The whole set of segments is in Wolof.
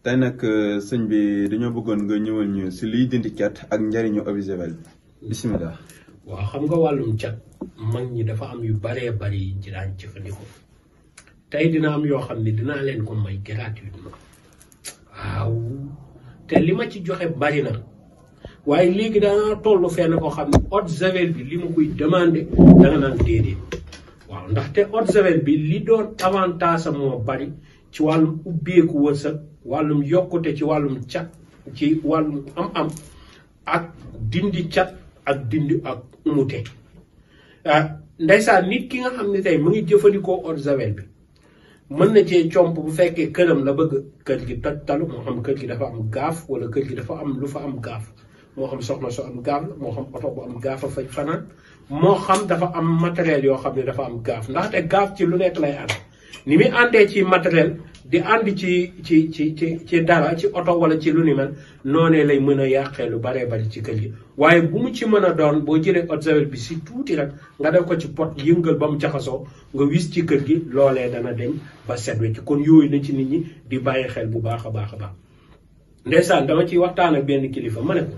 tey nag sëñ bi dañoo bëggoon nga ñëwal ñu si liy dindi cat ak njariñu eau de javel bisimilah. waaw xam nga wàllum cat mag ñi dafa am yu baree bari yi ci daan jëfandikoo tey dina am yoo xam ne dinaa leen ko may gratuitement waaw te li ma ci joxe bari na waaye léegi danaa toll fenn koo xam ne eau de javel bi li ma koy demandé danga naan déedéet waaw ndaxte eau de javel bi li doon avantage am moo bari ci wàllum ubbeeku wërsëg wàllum yokkute ci wàllum cat ci wàllum am-am ak dindi cat ak dindi ak umute ndeysaan nit ki nga xam ne tey mu ngi jëfandikoo eau de javel bi mën na cee comp bu fekkee këram la bëgg kër gi toj talu moo xam kër gi dafa am gaaf wala kër gi dafa am lu fa am gaaf moo xam soxna su am gaaf la moo xam oto bu am gaaf a fay fanaan moo xam dafa am matériel yoo xam ne dafa am gaaf ndaxte gaaf ci lu nekk lay ànd ni muy àndee ci matériel di ànd ci dara ci oto wala ci lu ni mel noonee lay mën a yàqee lu baree bari ci kër gi waaye bu mu ci mën a doon boo jëlee eau de javel bi si tuuti rek nga def ko ci pot yëngal ba mu jaxasoo nga wis ci kër gi loolee dana deñ ba set wecc kon yooyu na ci nit ñi di bàyyi xel bu baax a baax a baax ndeysaan dama ciy waxtaan ak benn kilifa ma ne ko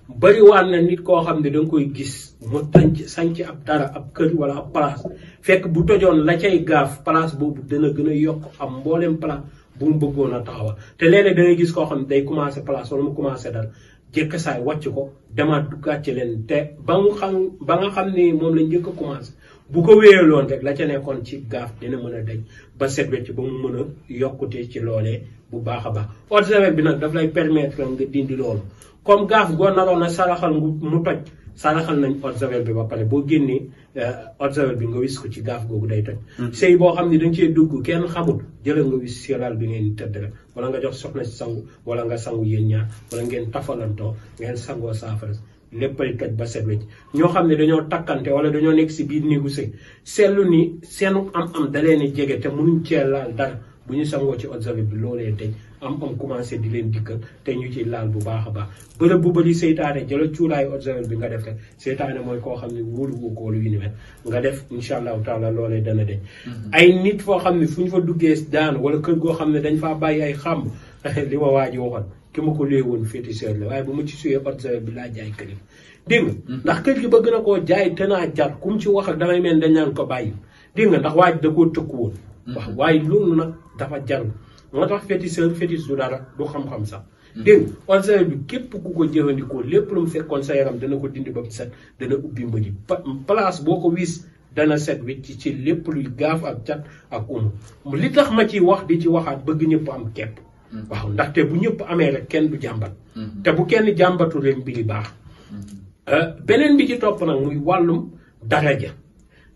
bariwaan na nit koo xam ne danga koy gis mu sanc ab dara ab kër wala ab place fekk bu tojoon la cay gaaf place boobu dana gën a yokk am mboolem place bu mu bëggoon a taxawal te léeg-léeg da ngay gis koo xam ne day commencé place wala mu commencé dara jëkk saay wàcc ko demaat duggaat ci leen te ba nga xam ni moom lañ njëkk a commencé bu ko wéyaloon rek la ca nekkoon ci gaaf dina mën a deñ ba set wecc ba mu mën a yokkute ci loolee bu baax a baax eau de javel bi nag daf lay permettre nga dindi loolu comme gaaf goo naroon a saraxal mu toj saraxal nañ eau de javel bi ba pare boo génnee eau de javel bi nga wis ko ci gaaf googu day toj sëy boo xam ne da nga cee dugg kenn xamul jëlal nga wis si lal bi ngeen tëdd rek wala nga jox soxna si sangu wala nga sangu yéen ñaar wala ngeen tafalantoo ngeen sangoo saafara léppay toj ba set wecc ñoo xam ne dañoo takkante wala dañoo nekk si biir néegu sëy seetlu ni seenu am da leen jege te mënuñ cee laal dara bu ñu sangoo ci eau de javel bi loolee tëj am commencé di leen dikkal te ñu ci laal bu baax a baax bërëb bu bëri seytaane jëla cuuraayu eau de javel bi nga def rek seytaane mooy koo xam ne wóolu woo ko lu yu ni mel nga def incha allahu taala loolee dana deñ ay nit foo xam ne fu ñu fa duggee daanu wala kër goo xam ne dañ faa bàyyi ay xàmb li ma waa ji waxoon ki ma ko lée woon féticheur la waaye bu ma ci suyee eau de javel bi laa jaay kër yi dégg nga ndax kër gi bëgg na koo jaay te naa jar ku mu ci wax ak damay mel dañ naan ko bàyyi dégg nga ndax waa ji da koo tëkku woon wax waaye loolu nag dafa jarul moo tax féticheur fétiche du dara du xam-xam sax dégg nga eau de javel bi képp ku ko jëfandikoo lépp lu mu fekkoon sa yaram dana ko dindi ba mu set dana ubbi mbëji place boo ko wis dana set wecc ci lépp luy gaaf ak cat ak li tax ma ci wax di ci waxaat bëgg ñëpp am kepp waaw ndaxte bu ñëpp amee rek kenn du jàmbat te bu kenn jàmbatu rek mbiri baax beneen bi ci topp nag muy wàllum daraja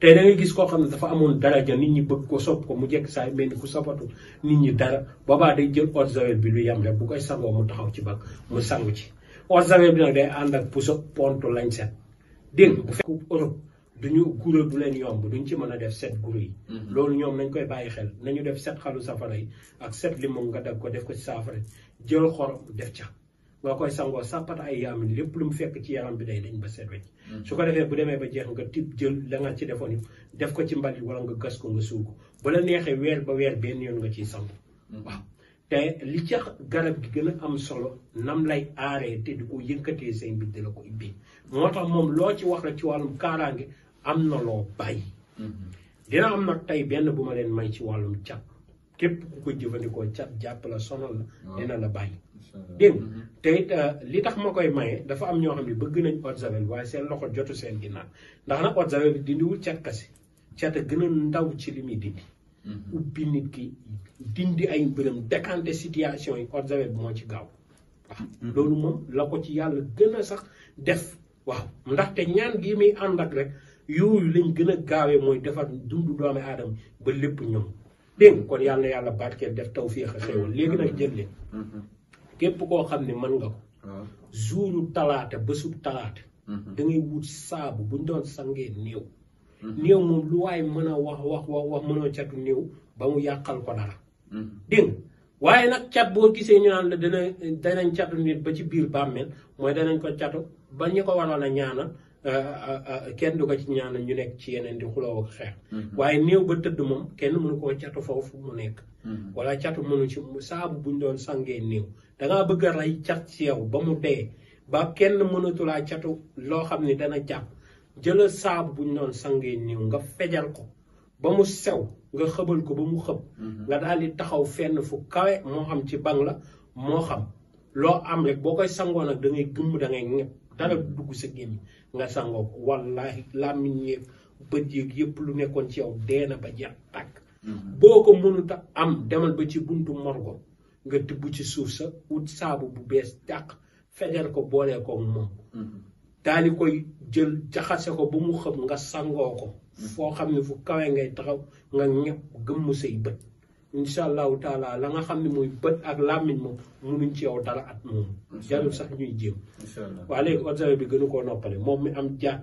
te da ngay gis koo xam ne dafa amoon daraja nit ñi bëgg ko sopp ko mu jekk saay mel ni ku sapatu nit ñi dara boobaa day jël eau de javel bi lu yem rek bu koy sangoo mu taxaw ci bag mu sangu ci eau de javel bi nag day ànd ak puso pontu lañ set dégg bu fekk Europe duñu guro du leen yomb duñ ci mën a def set guro yi loolu ñoom nañ koy bàyyi xel nañu def set xalu safara yi ak set limon nga def ko ci saafara jël xorom def ca nga koy sangoo sàppata ay yaamin lépp lu mu fekk ci yaram bi day dañ ba set wecc su ko defee bu demee ba jeex nga tib jël la nga ci defoon yëpp def ko ci mbalit wala nga gas ko nga suul ko ba la neexee weer ba weer benn yoon nga ciy sangu waaw te li ca garab gi gën a am solo nam lay aaree te di ko yëkkatee say mbir di la ko ibbi moo tax moom loo ci wax rek ci wàllum kaaraange am na loo bàyyi dina am nag tey benn bu ma leen may ci wàllum cat képp ku ko jëfandikoo cat jàpp la sonal la dina la bàyyi dégg te it li tax ma koy maye dafa am ñoo xam ne bëgg nañ eau de javel waaye seen loxo jotu seen ginnaaw ndax nag eau de javel bi dindiwul cat kasi cat a gën a ndaw ci li muy dindi ubbi nit ki dindi ay mbërëm décanté situation yi eau de javel bi moo ci gaaw waaw loolu moom la ko ci yàlla gën a sax def waaw ndaxte ñaan gi muy ànd ak rek yooyu lañ gën a gaawee mooy defar dundu doomi aadama ba lépp ñoom dégg nga kon yàlla na yàlla barkeel def tawfiix a xéewal léegi nag jël leen képp koo xam ne mën nga ko jouru talaata bésub talaata da ngay wut saabu buñ doon sangee néew néew moom lu waay mën a wax mënoo catu néew ba mu yàqal ko dara dégg nga waaye nag cat boo gisee ñu naan la danañ catu nit ba ci biir bàmmeel mooy danañ ko catu ba ñu ko waroon a ñaanal kenn du ko ci ñaanal ñu nekk ci yeneen di xuloo ak xeex waaye néew ba tëdd moom kenn mënu koo catu foofu mu nekk wala catu mënu ci saabu buñ doon sangee néew dangaa bëgg a rey cat ci yow ba mu dee ba kenn mënatulaa catu loo xam ne dana jàpp jëlal saabu buñ doon sangee néew nga fejal ko ba mu sew nga xëbal ko ba mu xëb nga daal di taxaw fenn fu kawe moo xam ci bang la moo xam loo am rek boo koy sangoo nag da ngay gëmm da ngay ñëpp dara dugg sa gémmiñ nga sangoo ko wallaahi làmmiñ yeeg bët yeeg yëpp lu nekkoon ci yow dee na ba jeex tàkk boo ko mënut a am demal ba ci buntu morgo nga tibb ci suuf sa ut saabu bu bees tàq fejal ko boolee ko moom daal di koy jël jaxase ko ba mu xëb nga sangoo ko foo xam ne fu kawe ngay taxaw nga ñëpp gëmm say bët incha allahu taala la nga xam ne mooy bët ak làmmiñ moom munuñ ci yow dara at moom jarul sax ñuy jéem waa léegi observé bi gënu koo noppale moom mi am jaat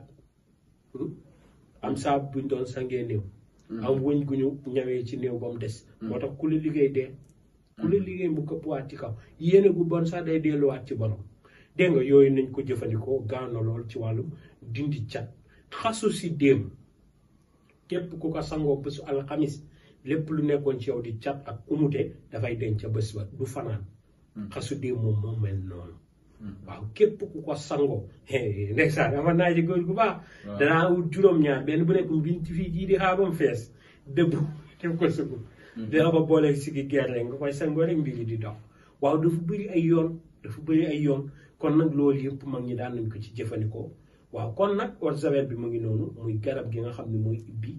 am saabu buñ doon sangee néew am wëñ gu ñu ñawee ci néew ba mu des moo tax ku la liggéey dee ku la liggéey mu këppwaat ci kaw yéene gu bon sax day delluwaat ci borom dégg nga yooyu nañ ko jëfandikoo gaaw na lool ci wàllu dindi cat xasu si déem képp ku ko sangoo bésu alxamis lépp lu nekkoon ci yow di cat ak umute dafay denc ca bés ba du fanaan xasu déem moom mel noonu waaw képp ku ko sangoo ndeysaan ama naa ci góor gu baax danaa wut juróom-ñaar benn bu nekk biñ ci fii jii di xaabam fees dëbb def ko sugu dina ko booleeg sigi gerte nga koy sangoo rek mbir yi di dox waaw dafa bëri ay yoon kon nag loolu yëpp mag ñi daan nañ ko ci jëfandikoo waaw kon nag eau de javel bi mu ngi noonu muy garab gi nga xam ne mooy ibbi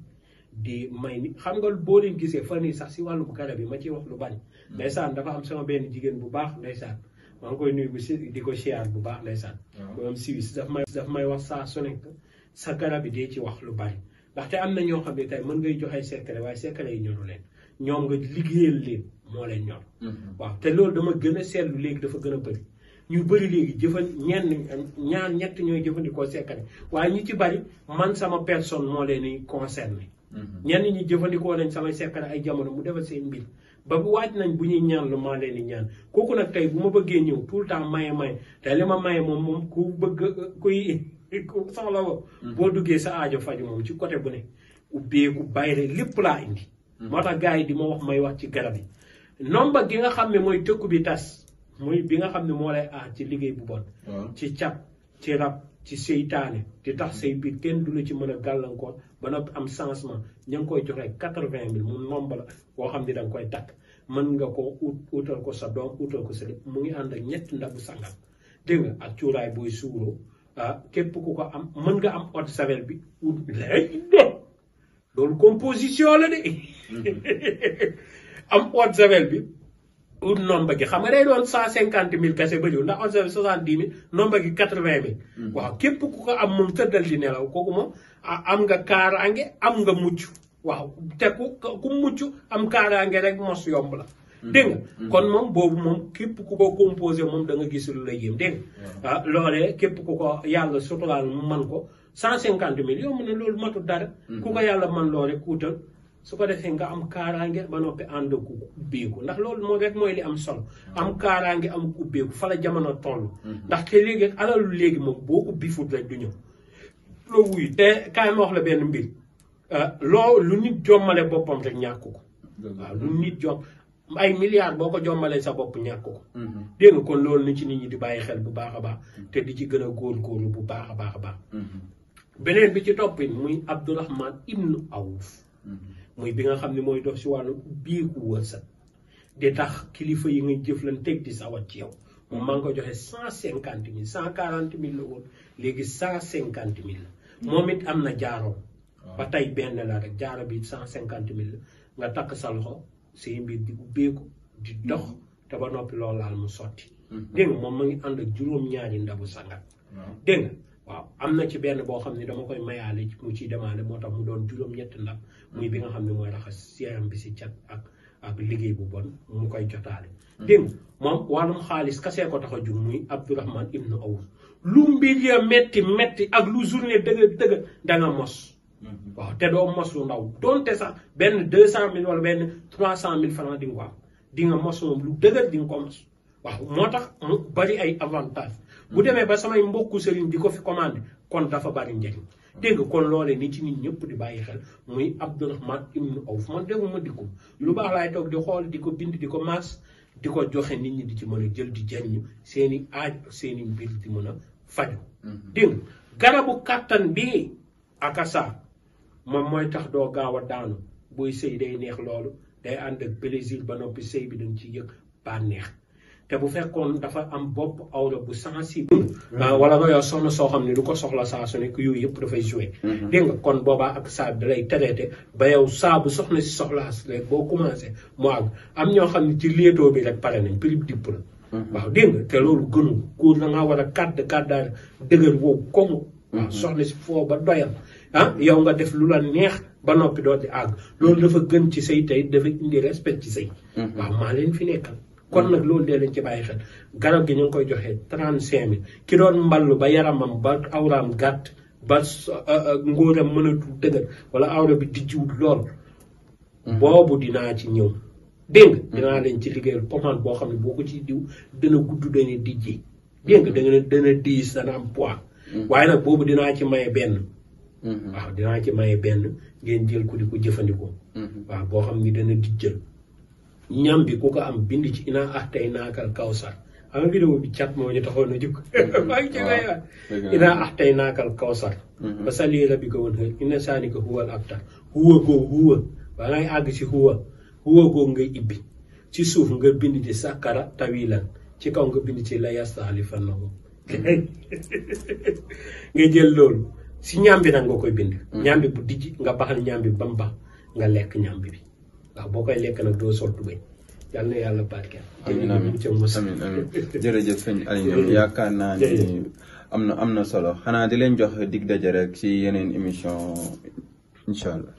di may ni xam nga boo leen gisee fan yii sax si wàllum garab yi ma ciy wax lu bari ndeysaan dafa am sama benn jigéen bu baax ndeysaan maa ngi koy nuyu bu si di ko siyaar bu baax ndeysaan borom Suisse daf may wax saa su nekk sa garab yi dee ci wax lu bari ndaxte am na ñoo xam ne tey mën ngay joxe secret waaye secret yi ñoru leen ñoom nga liggéeyal leen moo leen ñor waaw te loolu dama gën a seetlu léegi dafa gën a bëri ñu bëri léegi ñaar ñett ñooy jëfandikoo secret waaye ñu ci bari man sama personne moo leen di concerné ñenn ñi jëfandikoo nañ samay secret ay jamono mu defal seen mbir ba bu waaj nañ bu ñuy ñaan lu maa leen di ñaan kooku nag tey bu ma bëggee ñëw tout le temps maye te li ma maye moom ku bëgg kuy soxla wo boo duggee sa aajo faju moom ci côté bu ne ubbeeku bayre lépp laa indi moo tax gars yi di ma wax may wax ci garab yi nomba gi nga xam ne mooy tëkku bi tas muy bi nga xam ne moo lay aar ci liggéey bu bon ci cat ci rab ci seytaane di tax say biir kenn du la ci mën a gàllankoor ba noppi am changement ña ngi koy joxe 80 000 mu nomba la boo xam ne da nga koy takk mën nga ko utal ko sa doom utal ko sa lépp mu ngi ànd ak ñetti ndabu sangam dégg nga ak cuuraay booy suuroo képp ku ko am mën nga am eau de javel bi ut lay doon loolu composition la de am eau de javel bi ut nomba gi xam nga day doon 150 000 kese bëriwul ndax eau de javel 70 000 nomba gi 80 000 waaw képp ku ko am moom tëddal di nelaw kooku moom am nga kaaraange am nga mucc waaw te ku mucc am kaaraange rek mos yomb la dégg nga kon moom boobu moom képp ku ko composé moom da nga gis lu lay yéem dégg nga loolee képp ku ko yàlla suturaal mu man ko 150 000 yomb na loolu matul dara ku ko yàlla man loo rek utal su ko defee nga am kaaraange ba noppi ànd ku ubbeeku ndax loolu moo rek mooy li am solo am kaaraange am ubbeeku fa la jamono toll ndax te léegi alalu léegi moom boo ubbi fut rek du ñëw loo wuyu te kaay ma wax la benn mbir lu nit jommale boppam rek ñàkk ko waaw lu nit jom ay milliards boo ko jommalee sa bopp ñàkk ko dégg nga kon loolu na ci nit ñi di bàyyi xel bu baax a baax te di ci gën a góorgóorlu bu baax a baax a baax beneen bi ci toppin muy Abdourahman ibnu Awf muy bi nga xam ne mooy dox si wàllu biiku wërsëg di tax kilifa yi nga jëflanteeg di sawat ci yow moom maa ngi ko joxe 150 000 140 000 la woon léegi 150 000 la moom it am na jaaro ba tey benn la rek jaaro bi 150 000 la nga takk sa loxo say mbir di ubbeeku di dox te ba noppi loolu laal mu sotti dégg nga moom ma ngi ànd ak juróom-ñaari ndabu sangat dégg nga waaw am na ci benn boo xam ne dama koy mayaale mu ciy demaale moo tax mu doon juróom-ñetti ndab muy bi nga xam ne mooy raxas yaram bi si cat ak liggéey bu bon mu koy jotaale dégg nga moom wàllum xaalis kasee ko tax a jug muy Abdourahman ibnu Awf lu mbir ya metti ak lu journée dëgg da nga mos waaw te doo mos lu ndaw doonte sax benn 200 000 wala benn 300 000 francs di nga ko am di nga mos moom lu dëgër di nga ko mos waaw moo tax mu bari ay avantage bu demee ba samay mbokku sëriñ di ko fi commandé kon dafa bari njëriñ dégg nga kon loolee ni ci nit ñëpp di bàyyi xel muy Abdourahman ibnu Awf man defuma di ko lu baax laay toog di xool di ko bind di ko maas di ko joxe nit ñi di ci mën a jël di jariñu seeni aaj ak seeni mbir di mën a faju dégg nga garabu kàttan bii akasa moom mooy tax doo gaaw a daanu booy sëy day neex loolu day ànd ak plaisir ba noppi sëy bi dañ ci yëg bànneex te bu fekkoon dafa am bopp awra bu sensible wala nga yor soxna soo xam ne du ko soxla saa su nekk yooyu yëpp dafay joué dégg nga kon boobaa ak saa da lay traité ba yow saa bu soxna si soxlaas léegi boo commencé mu àgg am ñoo xam ne ci léetoo bi rek pare nañ prib dipp la waaw dégg nga te loolu gënul góor da ngaa war a kàddaar dëgër woowu komu waaw soxna si foo ba doyal yow nga def lu la neex ba noppi doo di àgg loolu dafa gën ci sëy tey dafa indi respect ci sëy waaw maa leen fi nekkal kon nag loolu dee leen ci bàyyi xel garab gi ñu ngi koy joxee 35 000 ki doon mballu ba yaramam ba awraam gàtt ba ngóoram mënatul dëgër wala awra bi dijjiwul lool boobu dinaa ci ñëw dégg nga dinaa leen ci liggéeyal pommade boo xam ne boo ko ci diw dana gudd dana dijji dégg nga dana diis dana am poids waaye nag boobu dinaa ci maye benn waaw dinaa ci maye benn ngeen jël ko di ko jëfandikoo waaw boo xam ni dana dijjal ñam bi ku ko am bind ci inaa axtay naakal kawsar xam nga vidéo bi cat moo ñu taxoon a jóg maa ngi ci lay inaa axtay naakal kawsar ba sali rabbi ko woon xëy ina saani ko huwal abtar huwa ba ngay àgg si huwa googu ngay ibbi ci suuf nga bind ci sàkkara tawilan ci kaw nga bind ci la yastaali fannahu nga jël loolu si ñambi nag nga koy bind ñambi bu dijj nga baxal ñambi ba mu bax nga lekk ñambi bi waaw boo koy lekk nag doo sol tubéy yàlla na yàlla barkeel amiin amiin jërëjëf sëñ Aliou yaakaar naa ni am na solo xanaa di leen jox dig daje rek ci yeneen émission incha allah